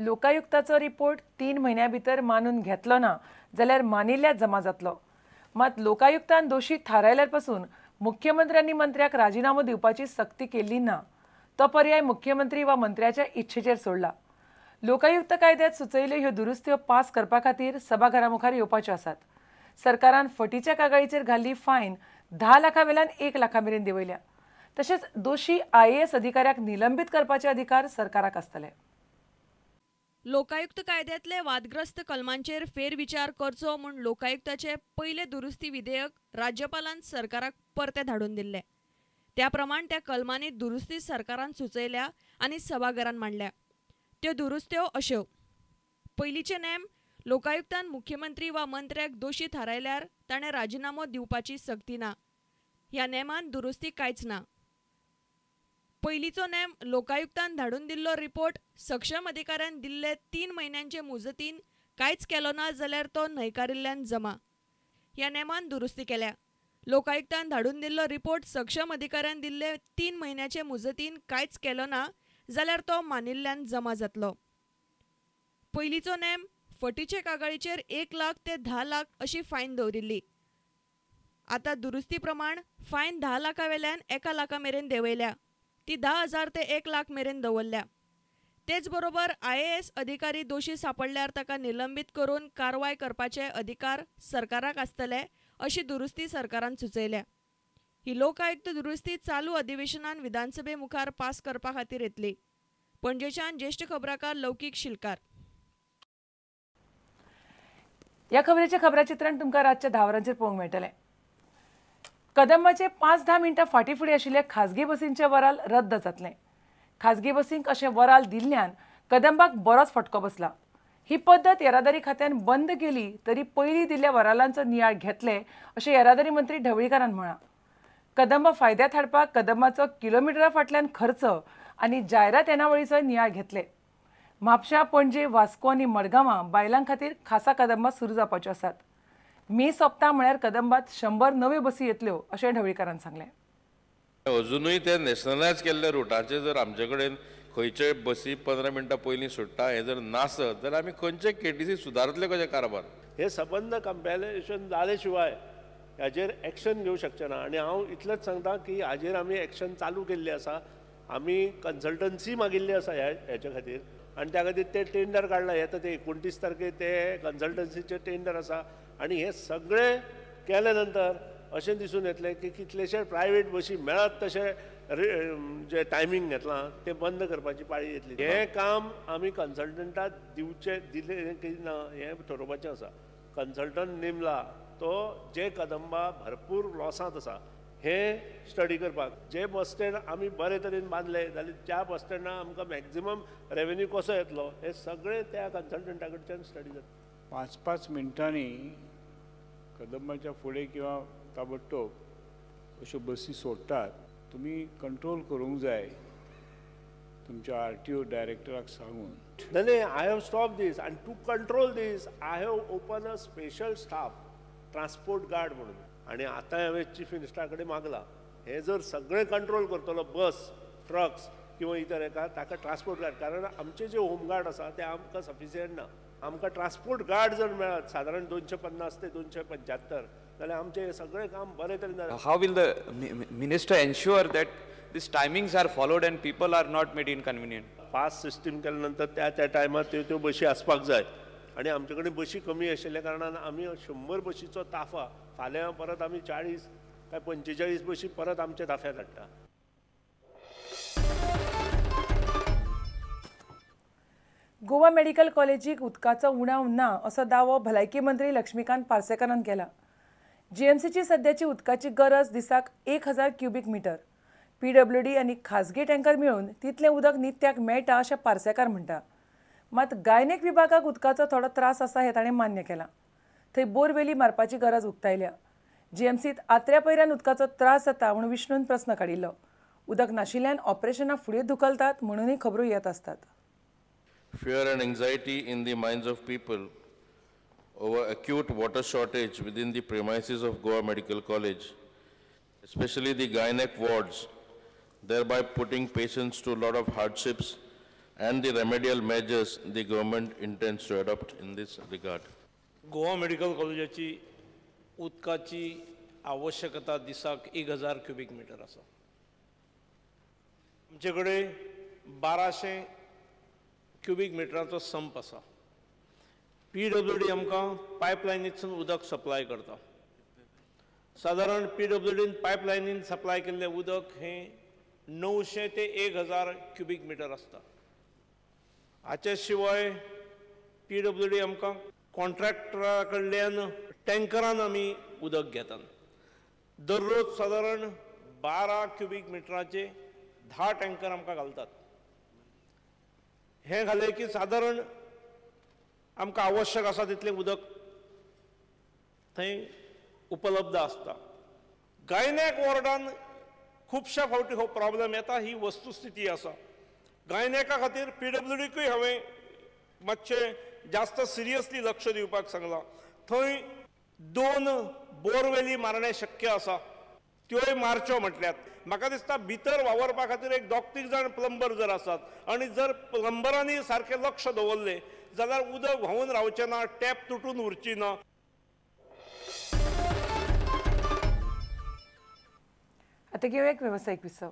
लोकायुक्ताचो report 3 म्हयन्या भितर मानून घेतलो ना जाल्यार मानिल्ल्या जमा जातलो. मात लोकायुक्तान दोशी थारायल्यार पसून मुख्यमंत्र्यांनी मंत्र्याक राजिनामो दिवपाची सक्ती केल्ली ना. तो पर्याय मुख्यमंत्री वा मंत्र्याच्या इच्छेचेर सोडला. लोकायुक्त कायद्यात सुचयल्यो ह्यो दुरुस्त्यो पास करपा खातीर सभाघरा मुखार येवपाच्यो आसात. सरकारान फटीच्या कागाळीचेर घाल्ली फायन 10 लाखां वेल्यान 1 लाखा मेरेन देंवयल्या. तशेंच दोशी IAS अधिकाऱ्याक निलंबीत करपाचे अधिकार सरकाराक आसतले. लोकायुक्त कायद्यातले वादग्रस्त कलमांचेर फेरविचार करचो म्हूण लोकायुक्ताचे पयले दुरुस्ती विधेयक राज्यपालान सरकाराक परते धाडून दिल्ले. त्या प्रमाण त्या कलमांनी दुरुस्ती सरकारान सुचयल्या आनी सभाघरान मांडल्या. त्यो दुरुस्त्यो अश्यो: पयलींचे नेम, लोकायुक्तान मुख्यमंत्री वा मंत्र्याक दोशी थारायल्यार ताणें राजिनामो दिवपाची सक्ती ना. ह्या नेमान दुरुस्ती कांयच ना. पयलींचो नेम, लोकायुक्तान धाडून दिल्लो रिपोर्ट सक्षम अधिकाऱ्यान दिल्ले 3 म्हयन्यांचे मुजतीन कांयच केलो ना जाल्यार तो न्हयकारिल्ल्यान जमा. ह्या नेमान दुरुस्ती केल्या. लोकायुक्तान धाडून दिल्लो रिपोर्ट सक्षम अधिकाऱ्यान दिल्ले 3 म्हयन्याचे मुजतीन कांयच केलो ना जाल्यार तो मानिल्ल्यान जमा जातलो. पयलींचो नेम, फटीचे कागाळीचेर 1 लाख ते 10 लाख अशी फायन दवरिल्ली. आतां दुरुस्ती प्रमाण फायन 10 लाखा वेल्यान 1 लाखा मेरेन देंवयल्या. ती 10,000 ते 1 लाख मेरेन दवरल्या. तेच बरोबर IAS अधिकारी दोशी सापडल्यार ताका निलंबीत करून कारवाय करपाचे अधिकार सरकाराक आसतले अशी दुरुस्ती सरकारान सुचयल्या. ही लोकायुक्त दुरुस्ती चालू अधिवेशनान विधानसभे मुखार पास करपा खातीर येतली. पणजेच्यान ज्येष्ठ खबराकार लौकीक शिलकार. ह्या खबरेचें खबराचित्रण तुमकां रातच्या 10 वरांचेर पळोवंक मेळटलें. कदंबाचे 5-10 मिनटां फाटीं फुडें आशिल्ल्या खाजगी बसींचें वराल रद्द जातलें. खाजगी बसींक अशें वराल दिल्ल्यान कदंबाक बरोच फटको बसला. ही पद्दत येरादारी खात्यान बंद केली तरी पयलीं दिल्ल्या वरालांचो नियाळ घेतले अशें येरादारी मंत्री ढवळीकारान म्हळां. कदंबा फायद्यांत हाडपाक कदंबाचो किलोमिटरा फाटल्यान खर्च आनी जायरात येणावळीचोय नियाळ घेतले. म्हापशा, पणजे, वास्को आनी मडगांवां बायलां खातीर खासा कदंबा सुरू जावपाच्यो आसात. मे सोंपता म्हळ्यार कदंबात 100 नव्यो बसी येतल्यो अशें ढवळीकारान सांगलें. अजुनूय ते नॅशनलायज केल्ल्या रुटाचेर जर आमचे कडेन खंयचे बसी 15 मिनटां पयलीं सुट्टा हें जर नासत जाल्यार आमी खंयचे केटीसी सुदारतले कशें कारभार. हे सबंद कंपेरेशन जाले शिवाय हाजेर एक्शन घेवंक शकचे ना. आनी हांव इतलेंच सांगता की हाजेर आमी एक्शन चालू केल्ली आसा. आमी कन्सल्टन्सी मागिल्ली आसा ह्या हेच्या खातीर आनी त्या खातीर ते टेंडर काडला. येता ते 29 तारखेर ते कन्सल्टन्सीचे टेंडर आसा. आनी हे सगळें केले नंतर अशें दिसून येतलें की कितलेशे प्रायवेट बसी मेळत तशें जे टायमींग घेतलां तें बंद करपाची पाळी येतली. हें काम आमी कन्सल्टंटाक दिवचें दिलें की ना हें थारोवपाचें आसा. कन्सल्टंट नेमला तो जे कदंबा भरपूर लॉसांत आसा हें स्टडी करपाक. जे बस स्टँड आमी बरे तरेन बांदले जाल्यार त्या बस स्टँडार आमकां मॅक्झिमम रेवेन्यू कसो येतलो हें सगळें त्या कन्सल्टंटा कडच्यान स्टडी जाता. 5-5 मिनटांनी कदंबाच्या फुडें किंवा ताबडतोब अश्यो बसी सोडटात. तुमी कंट्रोल करूंक जाय तुमच्या RTO डायरेक्टराक सांगून. न्ही, I have stop this आनी to control this I have open a special staff transport guard म्हणून. आनी आतां हांवें चीफ मिनिस्टरा कडेन मागलां हें जर सगळें कंट्रोल करतलो बस ट्रक्स किंवा इतर हेका ताका ट्रान्सपोर्ट गार्ड, कारण आमचे जे होमगार्ड आसा ते आमकां सफिशियंट ना. आमकां ट्रान्सपोर्ट गार्ड जर मेळत सादारण 250 ते 275 जाल्यार आमचें हें सगळें काम बरें तरेन जालें. How will the minister ensure that these timings are followed and people are not made inconvenient? Pass system केल्या नंतर त्या त्या टायमार त्यो त्यो बशी आसपाक जाय. आनी आमचे कडेन बशी कमी आशिल्ल्या कारणान आमी 100 बशीचो ताफा फाल्यां परत आमी 40 काय 45 बशी परत आमच्या ताफ्यात हाडटा. गोवा मेडिकल कॉलेजीक उदकाचो उणाव ना असो दावो भलायकी मंत्री लक्ष्मीकांत पार्सेकारान केला. जीएमसीची सद्याची उदकाची गरज दिसाक 1000 क्युबीक मिटर. PWD आनी खाजगी टँकर मेळून तितलें उदक नित्याक मेळटा अशें पार्सेकार म्हणटा. मात गायनेक विभागाक उदकाचो थोडो त्रास आसा हें ताणें मान्य केलां. थंय बोरवेली मारपाची गरज उक्तायल्या. जीएमसीत आत्र्या पयऱ्यान उदकाचो त्रास जाता म्हूण विष्णून प्रस्न काडिल्लो. उदक नाशिल्ल्यान ऑपरेशनां फुडें धुकलतात म्हणूनय खबरो येत आसतात. Fear and anxiety in the minds of people over acute water shortage within the premises of Goa Medical College, especially the gynec wards, thereby putting patients to a lot of hardships and the remedial measures the government intends to adopt in this regard. Goa medical कॉलेजाची उदकाची आवश्यकता दिसाक 1000 cubic metre आसा. आमचे कडेन 1200 cubic मिटराचो संप आसा. PWD आमकां पायपलायनीतसून उदक सप्लाय करता. सादारण पीडब्ल्यूडीन पायपलायनीन सप्लाय केल्लें उदक हें 900 ते 1000 क्युबीक मिटर आसता. हाचे शिवाय पीडब्ल्यूडी आमकां कॉन्ट्रॅक्टरा कडल्यान टँकरान आमी उदक घेतात. दररोज सादारण 12 क्युबीक मिटराचे 10 टँकर आमकां घालतात. हें घालें की सादारण आमकां आवश्यक आसा तितलें उदक थंय उपलब्ध आसता. गायनॅक वॉर्डान खुबश्या फावटी हो प्रॉब्लम येता, ही वस्तुस्थिती आसा. गायनॅका खातीर पीडब्ल्यूडीकूय हांवें मातशें जास्त सिरियसली लक्ष दिवपाक सांगलां. थंय 2 बोरवेली मारणे शक्य आसा, त्योय मारच्यो म्हटल्यात. म्हाका दिसता भितर वावरपा खातीर एक 2-3 जाण प्लंबर जर आसात आनी जर प्लंबरांनी सारकें लक्ष दवरलें जाल्यार उदक व्हांवून रावचें ना, टॅप तुटून उरची ना. आतां घेवया एक वेवसायीक विसव.